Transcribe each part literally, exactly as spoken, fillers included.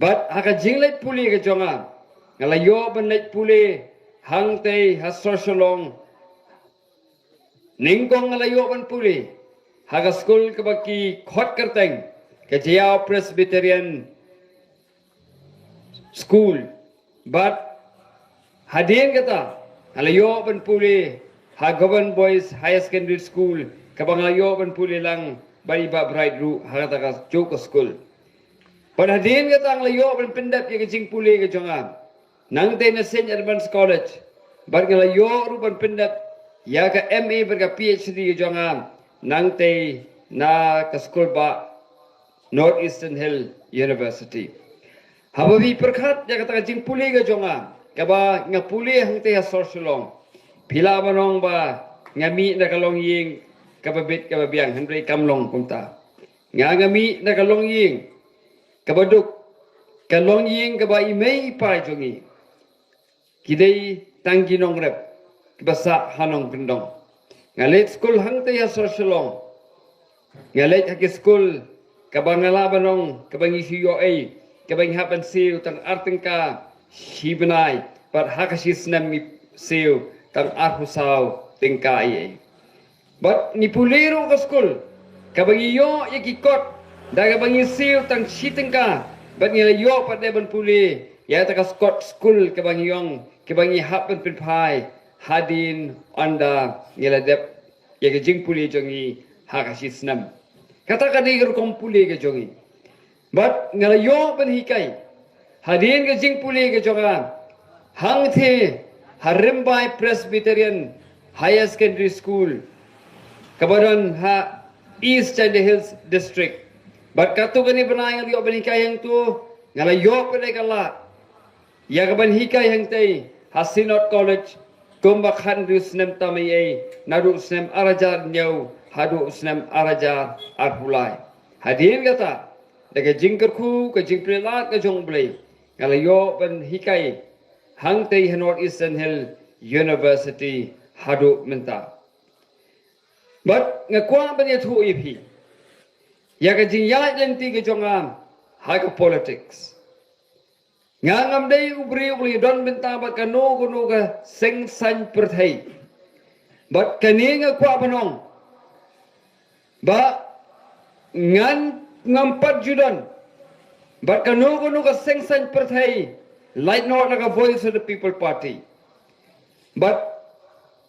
Bad ha ka jingleit pule ka jong nga, nga la ïoh ban leit pule hangtei ha sor Shillong. Nyngkong nga la ïoh ban pule ha ka skul kaba ki khot kyrteng ka Jaïaw Presbyterian School. Bad hadien kata nga la ïoh ban pule ha Government Boys Higher Secondary School, kaba nga la ïoh ban pule lang bad i Bah Bright ruh ha kata ka juh ka skul. Bad hadien kata nga la ïoh ban pyndep ïa ka jingpule ka jong nga nangtei na Saint Edmund's College. Bad nga la ïoh ruh ban pyndep ïa ka M A bad ka P H D ka jong nga nangtei na ka skul ba North Eastern Hill University. Haba phi pyrkhat ïa kata ka jingpule ka jong nga, kaba nga pule hangtei ha sor Shillong, phi lah ban ong ba nga mih na ka longïing kaba bit kaba biang, hynrei kam long kumta. Nga nga mih na ka longïing kaba duk, ka longïing kaba i mei i pa jong ngi ki dei tang ki nongrep kiba sah ha nongkyndong. Nga leit skul hangtei ha sor Shillong. Nga leit ha ki skul kaba nga lah ban ong kaba ngi shu ïoh ei, kaba ngi hap ban siew tang ar tyngka shi bnai, bad ha ka shi snem ngi siew tang arphew saw tyngka ei ei. Bad ngi pule ruh ka skul kaba ngi ïoh ïa ki kot da kaba ngi siew tang shi tyngka. Bad ngi la ïoh pat de ban pule ïa kata ka kot skul kaba ngi ong kaba ngi hap ban pynphai hadien ynda ngi la dep ïa ka jingpule jong ngi ha ka shi snem. Kata ka dei ka rukom pule ka jong ngi. Bad nga la ïoh ban hikai hadien ka jingpule ka jong nga hangtei ha Rymbai Presbyterian Higher Secondary School, kaba don ha East Jaintia Hills District. Bad katto katne bnai nga la ïoh ban hikai hangto, nga la ïoh pat de ka lad ïa ka ban hikai hangtei ha Synod College kumba khathynriew snem tam ei ei, naduh u snem ar hajar hynñiew haduh u snem ar hajar arphew lai. Hadien kata, da ka jingkyrkhu, ka jingpynlad ka jong U Blei, nga la ïoh ban hikai hangtei ha North Eastern Hill University haduh mynta. Bad nga kwah ban ïathuh ïa phi ïa ka jingïaid lynti ka jong nga ha ka politics. Nga ngam dei u briew uba la don bynta bad kano kano ka seng saiñ pyrthei. Bad kane nga kwah ban ong ba ngan ngam pat ju don bad kano kano ka seng saiñ pyrthei lait noh na ka Voice of the People Party. Bad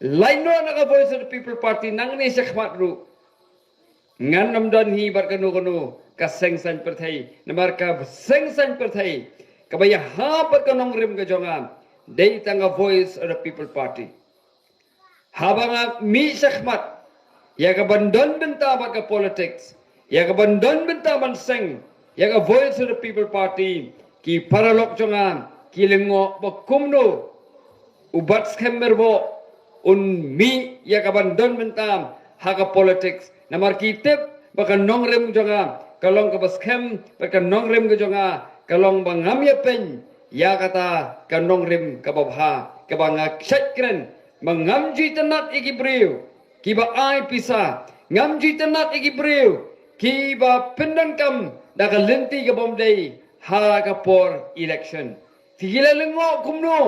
lait noh na ka Voice of the People Party nangne shakhmat ruh ngan ym don hi bad kano kano ka seng saiñ pyrthei, namar ka seng saiñ pyrthei kaba ïahap bad ka nongrim ka jong nga dei tang ka Voice of the People Party. Haba nga mih shakhmat ïa ka ban don bynta bad ka politics, ïa ka ban don bynta ban seng ïa ka Voice of the People Party, ki paralok jong nga ki lyngngoh ba kumno u Bah Skhem Myrboh un mih ïa ka ban don bynta ha ka politics. Namar ki tip ba ka nongrim jong nga ka long kaba skhem, ba ka nongrim ka jong nga ka long ba ngam ïapeiñ ïa kata ka nongrim kaba bha, kaba nga shait kren ba ngam ju itynnad ïa ki briew kiba ai pisa, ngam ju itynnad ïa ki briew kiba pyndonkam da ka lynti ka bym dei ha ka por election. Te ki la lyngngoh kumno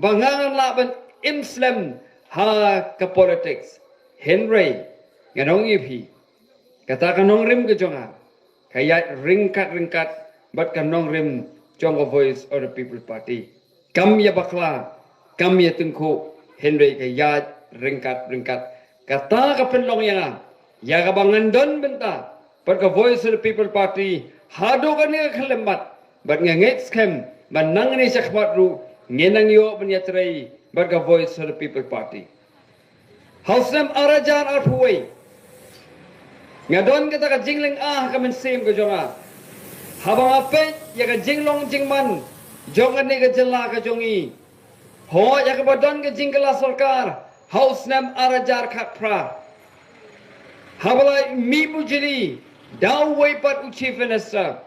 ba nga ngan lah ban im slem ha ka politics. Hynrei ngan ong ïa phi, kata ka nongrim ka jong nga ka ïaid ryngkat ryngkat bad ka nongrim jong ka Voice of the People Party. Kam ïa bakla, kam ïa tyngkhuh, hynrei ka ïaid ryngkat ryngkat. Kata ka pynlong ïa nga ïa kaba ngan don bynta bad ka Voice of the People Party haduh kane ka khyllipmat. Bad nga ngeit skhem ba nangne shakhmat ruh ngin nang ïoh ban ïatrei bad ka Voice of the People Party. Ha u snem ar hajar arphew wei nga don kata ka jinglynga ha ka mynsiem ka jong nga. Haba nga peit ïa ka jinglong jingman jong kane ka jylla ka jong ngi, hooid, ïa kaba don ka jingkylla sorkar ha u snem ar hajar khatphra, haba la mih bujli da uwei pat u Chief Minister,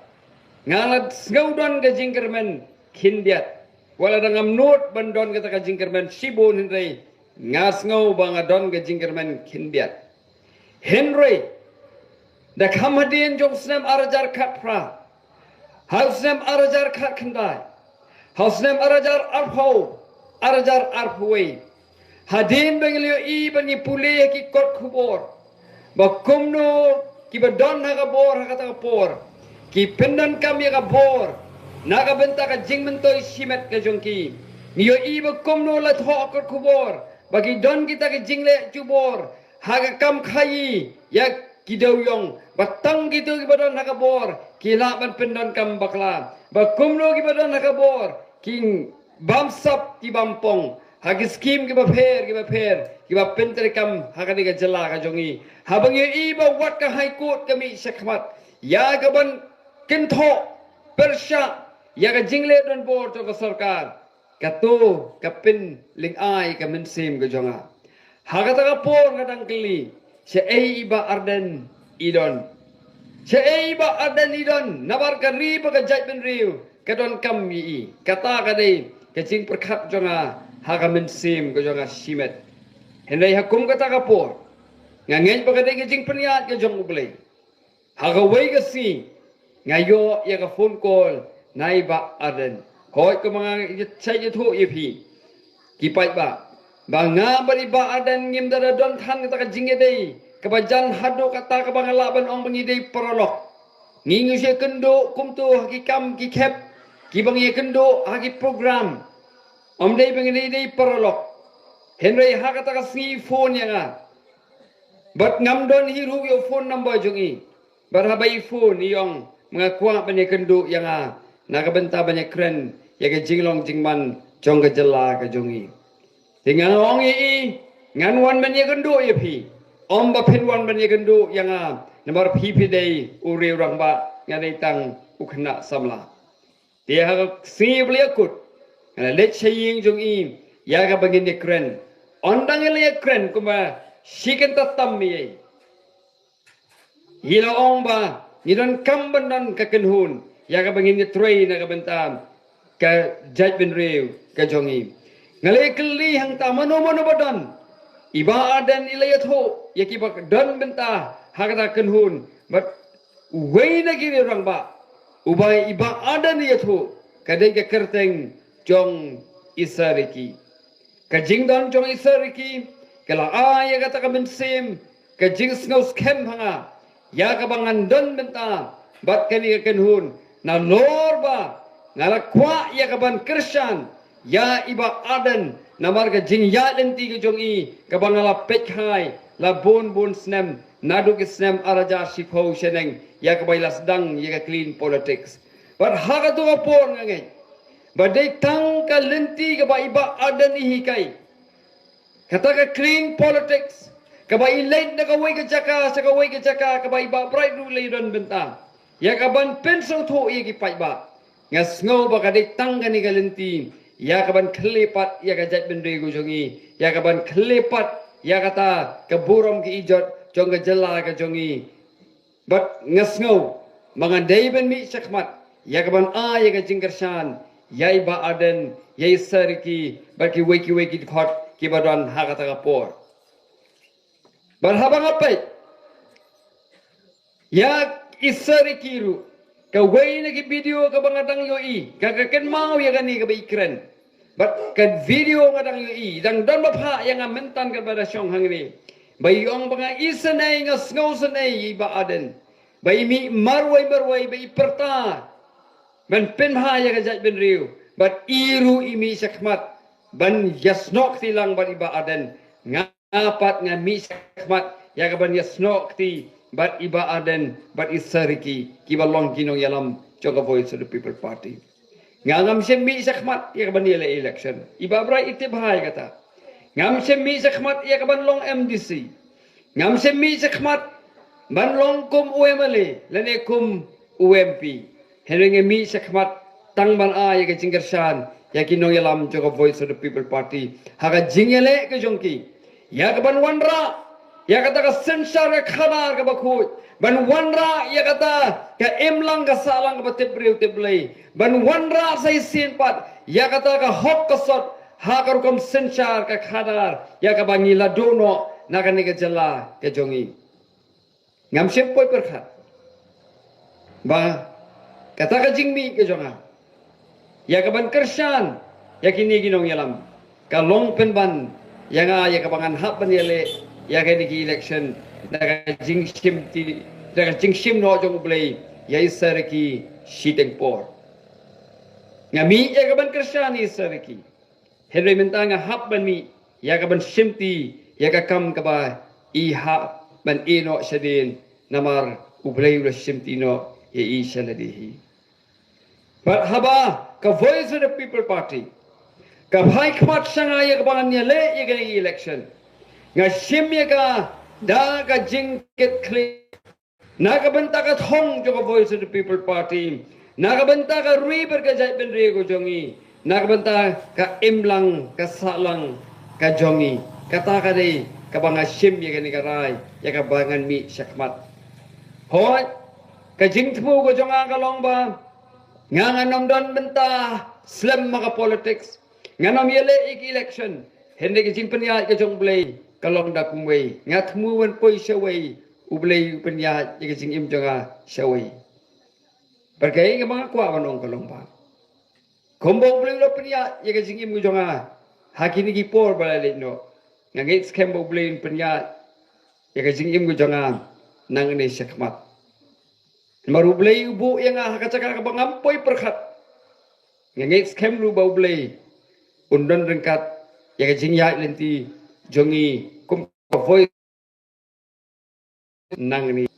nga la sngew don ka jingkyrmen khyndiat. Wat la dang ngam nud ban don kata ka jingkyrmen shibun, hynrei nga sngew ba nga don ka jingkyrmen khyndiat. Hynrei da kham hadien jong u snem ar hajar khatphra, Ha u snem ar hajar khatkhyndai, ha u snem ar hajar arphew, ar hajar arphew wei, hadien ba ngi la ïohi bad ngi pule ha ki kot khubor ba kumno kiba don ha ka bor ha kata ka por ki pyndonkam ïa ka bor na ka bynta ka jingmyntoi shimet ka jong ki. Ngi ïohi ba kumno la thoh ha kot khubor ba ki don kita ki jingleh jubor ha ka kam khaïi ïa ki dewïong, ba tang kito kiba don ha ka bor ki lah ban pyndonkam bakla, ba kumno kiba don ha ka bor ki bamsap ki bampong ha ki skim kiba pher kiba pher kiba pyntreikam ha kane ka jylla ka jong ngi. Haba ngi ïohi ba wat ka High Court ka mih shakhmat ïa ka ban kynthoh pyrshah ïa ka jingleh donbor jong ka sorkar, kato ka pynlyngngai ka mynsiem ka jong nga. Ha kata ka por nga dang kylli, shaei i Bah Ardent i don? Shaei i Bah Ardent i don? Namar ka ri bad ka jaitbynriew ka donkam ïa i. Kata ka dei ka jingpyrkhat jong nga ha ka mynsiem ka jong nga shimet. Hynrei ha kum kata ka por nga ngeit ba ka dei ka jingpynïaid ka jong U Blei. Ha kawei ka sngi nga ïoh ïa ka phone call na i Bah Ardent. Hooid, kumba nga shait ïathuh ïa phi ki paidbah, ba nga bad i Bah Ardent ngim da don than kata ka jingïadei kaba jan haduh katta kaba nga lah ban ong ba ngi dei paralok. Ngi ïakynduh kumto ha ki kam ki khep kiba ngi ïakynduh ha ki program. Ym dei ba ngi dei paralok. Hynrei ha kata ka sngi i phone ïa nga. Bad ngam don hi ruh ïa u phone number jong i. Bad haba i phone i ong, nga kwah ban ïakynduh ïa nga na ka bynta ban ïakren ïa ka jinglong jingman jong ka jylla ka jong i. Te nga ong ïa i, ngan wan ban ïakynduh ïa phi. Ym ba phin wan ban ïakynduh ïa nga, namar phi phi dei u riew rangbah, nga dei tang u khynnah samla. Te ha ka sngi ba la ïakut, nga la leit sha ïing jong i ïa kaba ngin ïakren. Ynda ngi la ïakren kumba shi kynta tam ïa i, i la ong ba ngi donkam ban don ka kynhun ïa kaba ngin ïatrei na ka bynta ka jaitbynriew ka jong i. Nga la ïakylli hangta mano mano ba don. I Bah Ardent i la ïathuh ïa kiba don bynta ha kata ka kynhun. Bad uwei na ki riew rangbah uba i Bah Ardent i ïathuh ka dei ka kyrteng jong i Sir Ricky. Ka jingdon jong i Sir Ricky ka la ai ïa kata ka mynsiem ka jingsngewskhem ha nga ïa kaba ngan don bynta bad kane ka kynhun, nalor ba nga la kwah ïa ka ban kyrshan ïa i Bah Ardent namar ka jingïaid lynti ka jong i kaba nga la peit kai la bun bun snem, naduh ki snem ar hajar shiphew shaneng, ïa kaba i la sdang ïa ka clean politics. Bad ha kato ka por nga ngeit ba dei tang ka lynti kaba i Bah Ardent i hikai, kata ka clean politics, kaba i leit na kawei ka jaka sha kawei ka jaka, kaba i Bah Bright ruh i la don bynta ïa ka ban pynsngewthuh ïa ki paidbah. Nga sngew ba ka dei tang kane ka lynti ïa ka ban khlieh pat ïa ka jaitbynriew ka jong i, ïa ka ban khlieh pat ïa kata ka burom ka ijot jong ka jylla ka jong i. Bad nga sngew ba ngan dei ban mih shakhmat ïa ka ban ai ïa ka jingkyrshan ïa i Bah Ardent, ïa i Sir Ricky bad kiwei kiwei ki dkhot kiba don ha kata ka por. Bad haba nga peit ïa i Sir Ricky ruh, kawei na ki video kaba nga dang ïohi, nga kynmaw ïa kane kaba i kren. Bad ka video nga dang ïohi, dang don ba phah ïa nga mynta katba da shong hangne, ba i ong ba nga isynei, nga sngewsynei ïa i Bah Ardent, ba i mih marwei marwei, ba i pyrta ban pynbha ïa ka jaitbynriew, bad i ruh i mih shakhmat ban ïasnoh kti lang bad i Bah Ardent. Nga pat nga mih shakhmat ïa ka ban ïasnoh kti bad i Bah Ardent bad i Sir Ricky, kiba long ki nongïalam jong ka Voice of the People Party. Nga ngam shym mih shakhmat ïa ka ban ïaleh election. I Bah Bright i tip bha ïa kata. Ngam shym mih shakhmat ïa ka ban long M D C. Ngam shym mih shakhmat ban long kum u M L A lane kum u M P. Hynrei nga mih shakhmat tang ban ai ïa ka jingkyrshan ïa ki nongïalam jong ka Voice of the People Party ha ka jingïaleh ka jong ki ïa ka ban wanrah ïa kata ka synshar ka khadar kaba khuid, ban wanrah ïa kata ka imlang ka sahlang kaba tip briew tip Blei, ban wanrah sa shisien pat ïa kata ka hok ka sot ha ka rukom synshar ka khadar ïa kaba ngi la duh noh na kane ka jylla ka jong ngi. Ngam shym poi pyrkhat ba Kata ka jingmih ka jong nga ïa ka ban kyrshan ïa kine ki nongïalam ka long pynban ïa nga ïa ka ba ngan hap ban ïaleh ïa kane ka election da ka jingshim ti da ka jingshim noh jong U Blei ïa i Sir Ricky shiteng por. Nga mih ïa ka ban kyrshan ïa i Sir Ricky. Hynrei mynta nga hap ban mih ïa ka ban shim ti ïa ka kam kaba i hap ban ïeh noh shadien namar U Blei u la shim ti noh ïa i sha lade hi. Bad haba ka Voice of the People Party ka phai khmat sha nga ïa ka ban ïaleh ïa ka election, nga shim ïa ka da ka jingkitkhlieh na ka bynta ka thong jong ka Voice of the People Party, na ka bynta ka ri bad ka jaitbynriew ka jong i, na ka bynta ka imlang ka sahlang ka jong i. Kata ka dei kaba nga shim ïa kane ka rai ïa kaba ngan mih shakhmat. Hooid, ka jingthmu ka jong nga ka long ba nga ngan ym don bynta slem ha ka politics. Ngan ym ïaleh ïa ka election. Hynrei ka jingpynïaid ka jong U Blei ka long da kumwei. Nga thmu ban poi shawei, U Blei u pynïaid ïa ka jingim jong nga shawei. Bad kaei kaba nga kwah ban ong ka long ba kumba U Blei u la pynïaid ïa ka jingim ka jong nga ha kine ki por ba la leit noh, nga ngeit skhem ba U Blei un pynïaid ïa ka jingim ka jong nga nangne shakhmat. Namar U Blei u buh ïa nga ha ka jaka kaba ngam poi pyrkhat. Nga ngeit skhem ruh ba U Blei un don ryngkat ïa ka jingïaid lynti jong ngi kum ka Voice nangne.